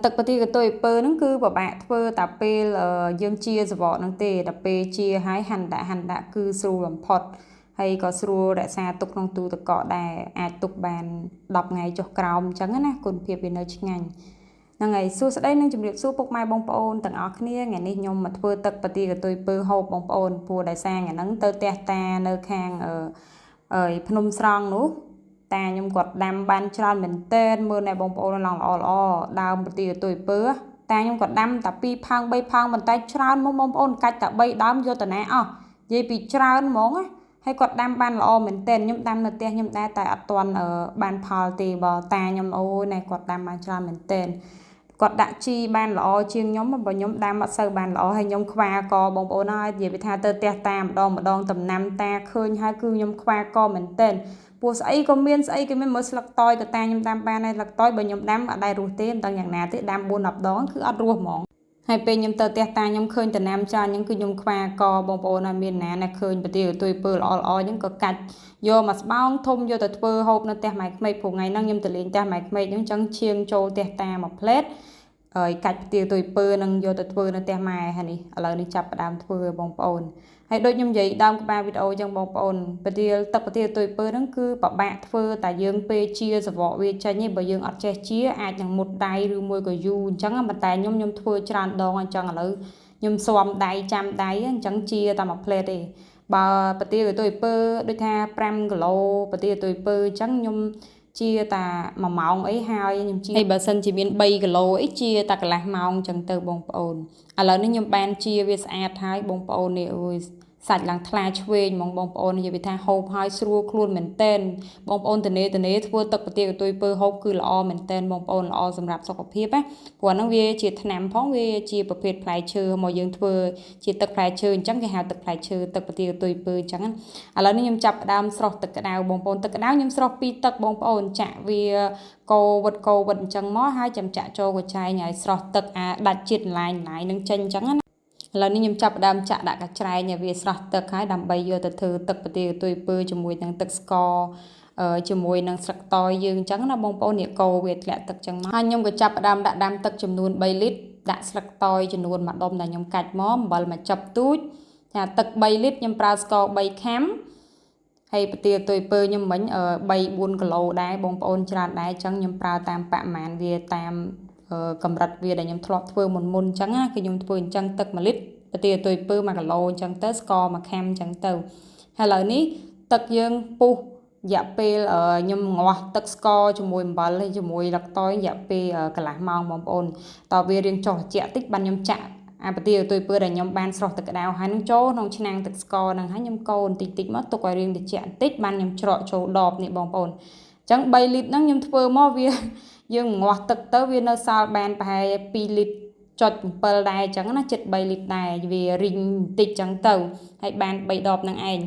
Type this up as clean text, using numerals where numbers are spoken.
ទឹកប្រទាលកន្ទុយពើហ្នឹងគឺពិបាកធ្វើតែពេលយើងជាសបកហ្នឹងទេដល់ពេលជាហើយហាន់ដាក់ហាន់ដាក់គឺស្រួលបំផុតហើយក៏ស្រួលរក្សាទុកក្នុងទូទឹកកកដែរអាចទុកបាន10ថ្ងៃចុះក្រោមអញ្ចឹងណាគុណភាពវានៅឆ្ងាញ់ហ្នឹងហើយសួស្តីនិងជម្រាបសួរពុកម៉ែបងប្អូនទាំងអស់គ្នាថ្ងៃនេះខ្ញុំមកធ្វើទឹកប្រទាលកន្ទុយពើហូបបងប្អូនព្រោះដោយសារថ្ងៃហ្នឹងទៅផ្ទះតានៅខាងភ្នំស្រង់នោះតាខ្ញុំគាត់ដាំបានច្រើនមែនទែនមើលណែបងប្អូនឡើងល្អល្អដើមប្រទាលកន្ទុយពើតាខ្ញុំគាត់ដាំតែ2ផើង3ផើងប៉ុន្តែច្រើនមកបងប្អូនកាច់តែ3ដើមយកតាណាអស់និយាយពីច្រើនហ្មងណាហើយគាត់ដាំបានល្អមែនទែនខ្ញុំដាំនៅផ្ទះខ្ញុំដែរតែអត់ទាន់បានផលទេបើតាខ្ញុំអូយណែគាត់ដាំបានច្រើនមែនទែនគាត់ដាក់ជីបានល្អជាងខ្ញុំបើខ្ញុំដាំអត់សូវបានល្អហើយខ្ញុំខ្វាកបងប្អូនហើយនិយាយពីថាទៅផ្ទះតាម្ដងម្ដងតំណាំតាឃើញហើយគឺខ្ញុំខ្វាកមែនទែនព្រោះស្អីក៏មានស្អីក៏មានមើលស្លឹកតយក៏តាខ្ញុំដាំបានហើយស្លឹកតយបើខ្ញុំដាំអត់ដែររស់ទេមិនដឹងយ៉ាងណាទេដាំ4 10ដងគឺអត់រស់ហ្មងហើយពេលខ្ញុំទៅផ្ទះតាខ្ញុំឃើញតំណាំច្រើនអញ្ចឹងគឺខ្ញុំខ្វាកបងប្អូនហើយមានណាណាឃើញប្រទាលកន្ទុយពើល្អល្អអញ្ចឹងក៏កាច់យកមកស្បោងធំយកទៅធ្វើហូបនៅផ្ទះម៉ែក្មេកព្រោះថ្ងៃហ្នឹងខ្ញុំទៅលេងផ្ទះម៉ែក្មេកអញ្ចឹងឈៀងចូលផ្ទះតាមួយផ្លែតហើយកាច់ប្រទាលកន្ទុយពើនឹងយកទៅធ្វើនៅផ្ទះម៉ែហើយនេះឥឡូវនេះចាប់ផ្ដើមធ្វើបងប្អូនហើយដូចខ្ញុំនិយាយដើមក្បាលវីដេអូអញ្ចឹងបងប្អូនប្រទាលទឹកប្រទាលកន្ទុយពើហ្នឹងគឺពិបាកធ្វើតែយើងពេលជាសវកវាចេញឯងបើយើងអត់ចេះជាអាចនឹងមុតដៃឬមួយក៏យូរអញ្ចឹងប៉ុន្តែខ្ញុំធ្វើច្រើនដងអញ្ចឹងឥឡូវខ្ញុំស៊ាំដៃចាំដៃអញ្ចឹងជាតែមួយផ្លែតទេបើប្រទាលកន្ទុយពើដូចថា5គីឡូប្រទាលកន្ទុយពើអញ្ចឹងខ្ញុំជាតា1ម៉ោងអីហើយខ្ញុំជាហើយបើសិនជាមាន3គីឡូអីជាតាកន្លះម៉ោងអញ្ចឹងទៅបងប្អូនឥឡូវនេះខ្ញុំបានជាវាស្អាតហើយបងប្អូននេះអូយសាច់ឡើងថ្លាឆ្វេងហ្មងបងប្អូននិយាយពីថាហូបហើយស្រួលខ្លួនមែនតែនបងប្អូនតនេតនេធ្វើទឹកប្រទាលកន្ទុយពើហូបគឺល្អមែនតែនបងប្អូនល្អសម្រាប់សុខភាពណាព្រោះហ្នឹងវាជាថ្នាំផងវាជាប្រភេទផ្លែឈើមកយើងធ្វើជាទឹកផ្លែឈើអញ្ចឹងគេហៅទឹកផ្លែឈើទឹកប្រទាលកន្ទុយពើអញ្ចឹងឥឡូវនេះខ្ញុំចាប់ផ្ដើមស្រុះទឹកក្តៅបងប្អូនទឹកក្តៅខ្ញុំស្រុះ2ទឹកបងប្អូនចាក់វាកូវិតកូវិតអញ្ចឹងមកហើយចាំចាក់ចូលកញ្ចែងឲ្យស្រស់ទឹកអាដាច់ជាតិឡាយឡាយនឹងចេញអញ្ចឹងណាឥឡូវនេះខ្ញុំចាប់ផ្ដើមចាក់ដាក់កញ្ច្រែងឲ្យវាស្រស់ទឹកហើយដើម្បីយកទៅធ្វើទឹកប្រទាលកន្ទុយពើជាមួយនឹងទឹកស្ករជាមួយនឹងស្លឹកតយយើងអញ្ចឹងណាបងប្អូននេះកូរវាធ្លាក់ទឹកអញ្ចឹងមកហើយខ្ញុំក៏ចាប់ផ្ដើមដាក់ដាំទឹកចំនួន3លីត្រដាក់ស្លឹកតយចំនួនមួយដុំដែលខ្ញុំកាច់មកអំបិលមួយចឹបទូចថាទឹក3លីត្រខ្ញុំប្រើស្ករ3ខាំហើយប្រទាលកន្ទុយពើខ្ញុំមិញ3 4គីឡូដែរបងប្អូនច្រើនដែរអញ្ចឹងខ្ញុំប្រើតាមបរិមាណវាតាមកម្រិតវាដែលខ្ញុំធ្លាប់ធ្វើមុនមុនអញ្ចឹងណាគឺខ្ញុំធ្វើអញ្ចឹងទឹក1លីត្រប្រទាលកន្ទុយពើ1គីឡូអញ្ចឹងទៅស្ករ1ខាំអញ្ចឹងទៅហើយឥឡូវនេះទឹកយើងពុះរយៈពេលខ្ញុំងាស់ទឹកស្ករជាមួយអំបិលហើយជាមួយលឹកតយរយៈពេលកន្លះម៉ោងបងប្អូនតើវារៀងចុះត្រជាក់តិចបានខ្ញុំចាក់អាប្រទាលកន្ទុយពើដែលខ្ញុំបានស្រស់ទឹកក្តៅហើយនឹងចូលក្នុងឆ្នាំងទឹកស្ករហ្នឹងហើយខ្ញុំកូរបន្តិចតិចមកទុកឲ្យរៀងត្រជាក់បន្តិចបានខ្ញុំច្រកចូលដបនេះបងប្អូនអញ្ចឹង3លីត្រហ្នឹងខ្ញុំធ្វើមកវាយើងងាស់ទឹកទៅវានៅសល់បានប្រហែល2លីត្រចុច7ដែរអញ្ចឹងណាជិត3លីត្រដែរវារីងបន្តិចអញ្ចឹងទៅហើយបាន3ដបហ្នឹងឯង